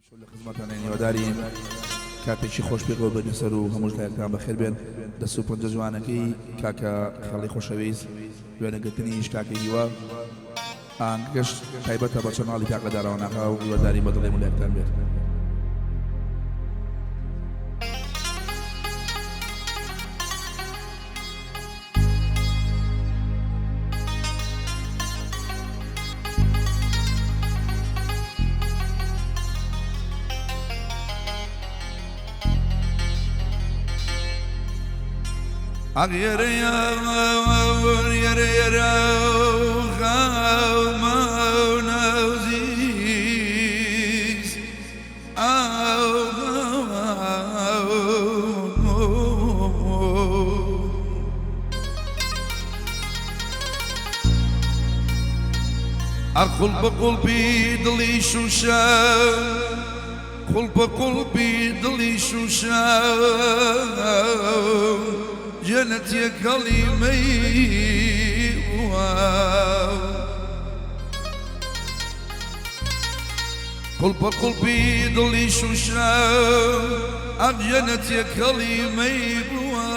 ئەمشەو لە خزمەتانین هیوادارین کاتێکی خۆش پێکەوە بێنە سەر و هەمووش لایەکتان بەخێر بێن. دەست و پەنجە جوانەکەی کاکە خێڵی خۆشەویست، وێنەگرتنیش کاکە هیوا. ئاهەنگەکەش تایبەتە بە channel ی کاکە داراوەناغا و هیوادارین بە دڵی هەموو لایەکتان بێت. قوڵپە قوڵپی دڵی شوشە، قوڵپە قوڵپی دڵی شوشە، جەنەتێکەڵی مەی بووە. قوڵپە قوڵپی دڵی شوشە، ئەم جەنەتێکەڵی مەی بووە.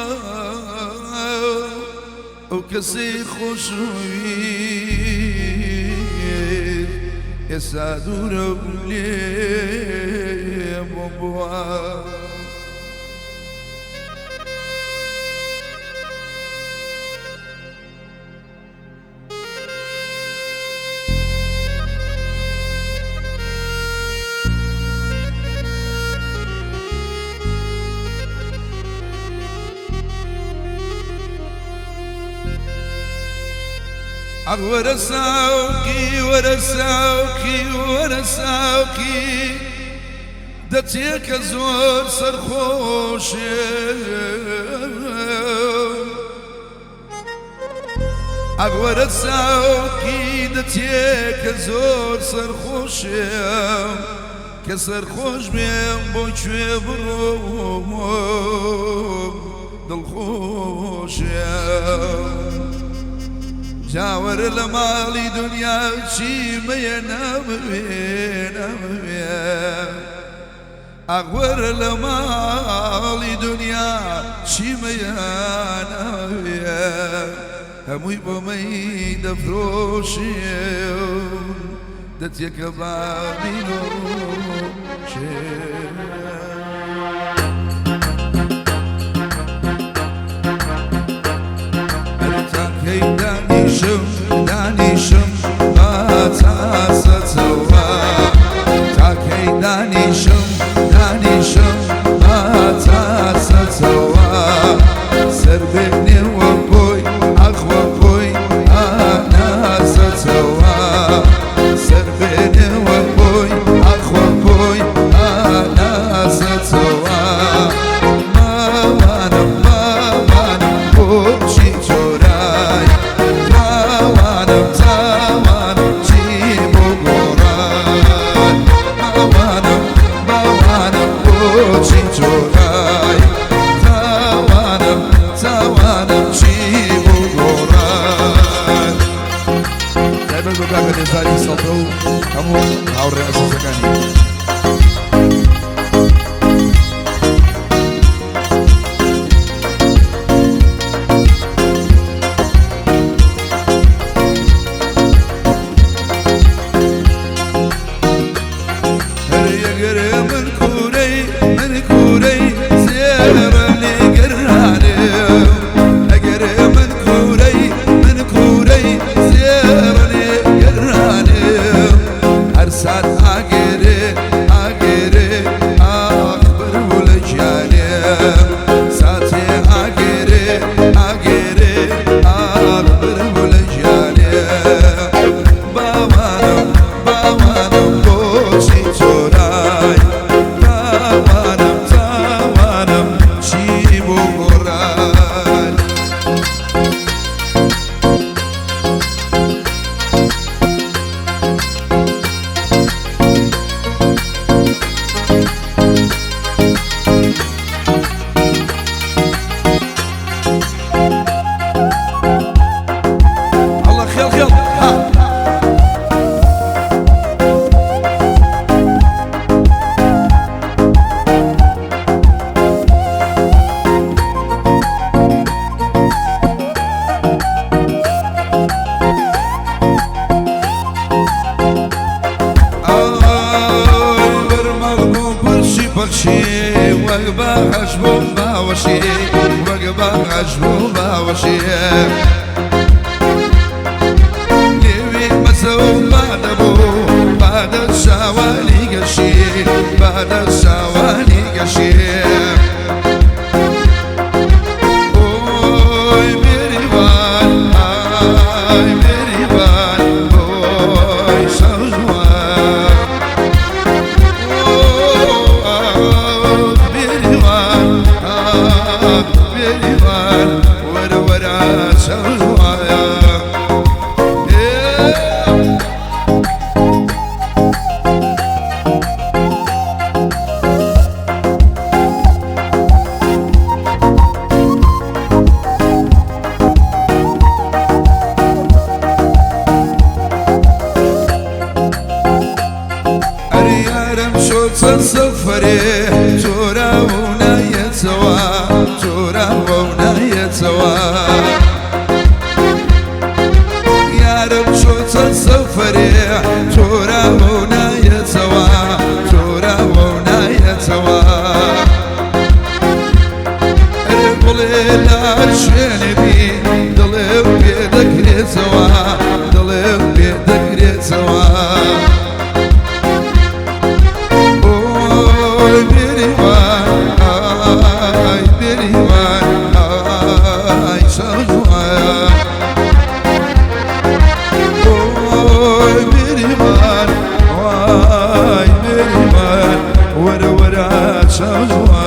ئەو کەسەی خۆشەویست ئێستا دوورە و لێ بۆم بووە. وەرە ساوقی، وەرە ساوقی، وەرە ساوقی، دەچێکە زۆر سەرخۆشێ. ئەوەرە ساوقی دەچێکە زۆر سەرخۆشێ، کە سەرخۆش بێم بۆ کوێ بڕۆم دڵخۆشێ. جاوەرە لە ماڵی دنیا چی مەیە نامەوێ نامەوێ. ئەوەرە لە ماڵی دنیا چی مەیە نامەوێ، هەمووی بۆ مەی دەفرۆشێ دەچێکە بابینۆشێ. تاکەی دانیشم دانیشم باچاسەچەوە، تاکەی دانیشم دانیشم باچاسەچەوە، سەر بێنێوە بۆی ئەخوە بۆی ئاناسەچەوە، سەر بێنێوە بۆی ئەخوە بۆی ئاناسەچەوە. ماوانم ماوانم بۆچی جۆرای، تاوانم تاوانم چی بۆ گۆڕای، ماوانم. بەخشی وەک بەهەشت بووم باوەشی وەک بەهەشت بووم باوەشی لێوی مەسە و بادە بوو بادە چاوانی گەشی بادە چاوانی گەشی ئۆی بێریوان ئای بێریوان ئۆی شەوجوان بێریوان بێریوان وەرە وەرە چاوجوان. ئەرێ یارم چۆ چەند سەفەرێ چۆراوە و نایەتەوە چۆراوە و نایەتەوە یارم چۆ چەند سەفەرێ چۆراوە و نایەتەوە چۆراوە و نایەتەوە ئەرێ گوڵێ لا شوێنێ بی دڵێ پێ دەکرێتەوە دڵێ پێ دەکرێتەوە ئۆی بێریوان ئای بێریوان ئای چاوجوان ئۆی بێریوان وای بێریوان وەرە وەرە چاوجوان.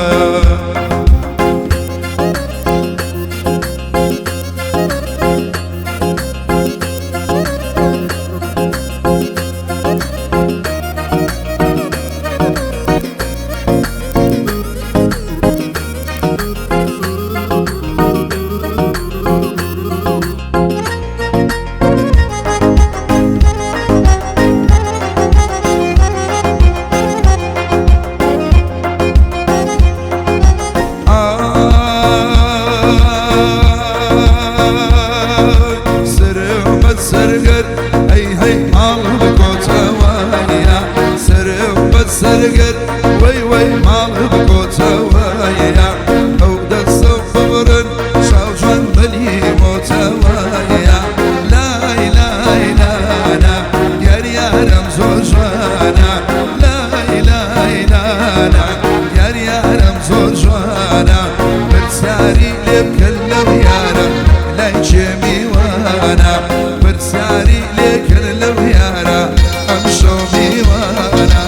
سەرمەت سەرگەر هەی هەی ماڵ بکۆتەوەیە سەرمەت سەرگەر وەی وەی ماڵ بکۆتەوەیە ئەو دەستە ببڕن چاوجوان بەلی مۆتەوەیە لای لای لانا یار یارم زۆر جوانە لای لای لانا یار یارم زۆر جوانە پرسیاری لێ بکەن لەو یارە لای کێ میوانە پرسیاری لێکرد لەو یارە ئەمشەو میوانە.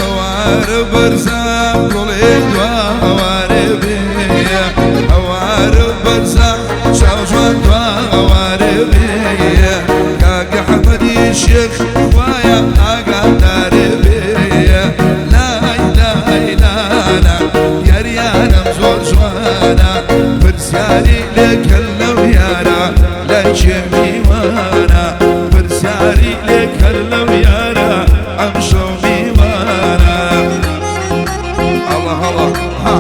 هەوارە بەرزە گوڵێ دواوارێ بێ هەوارە بەرزە چاوجوان دواوارێ بێ کاکە حەمەدی شێخ وایە ئاگادارێ بێ لای لای لانا یار یارم زۆر جوانە پرسیاری لێکرد لەو یارە لای کێ میوانە پرسیاری لێکرد لەو یارە ئەمشەو میوانە. الله الله ها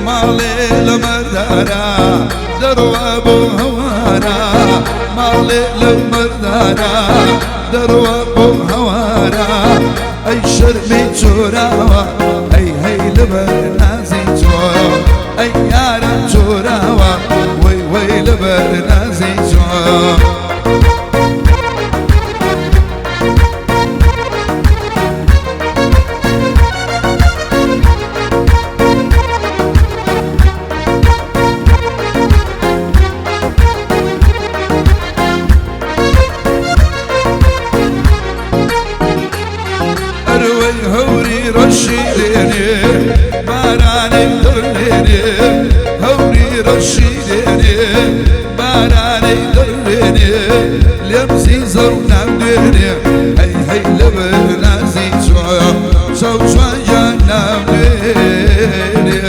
ماڵێ لە مەردارا دەڕوا بۆ هەوارا ماڵێ لە مەردارا دەڕوا بۆ هەوارا ئەی شەرمی چۆراوە ئەی هەی لەبەر نازی تۆ ئەی یارم چۆراوە وەی وەی لەبەر نازی تۆ. بارانێ دڕێنێ، هەوری ڕەشی دێنێ، بارانێ دڕێنێ، لێم زیزە و نامدوێنێ. هەی هەی لەبەر نازی چۆ، چاو جوانیان نامدوێنێ،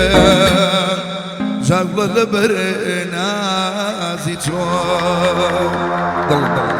جاگوڵە لەبەر نازی چۆ. دڵ دڵ.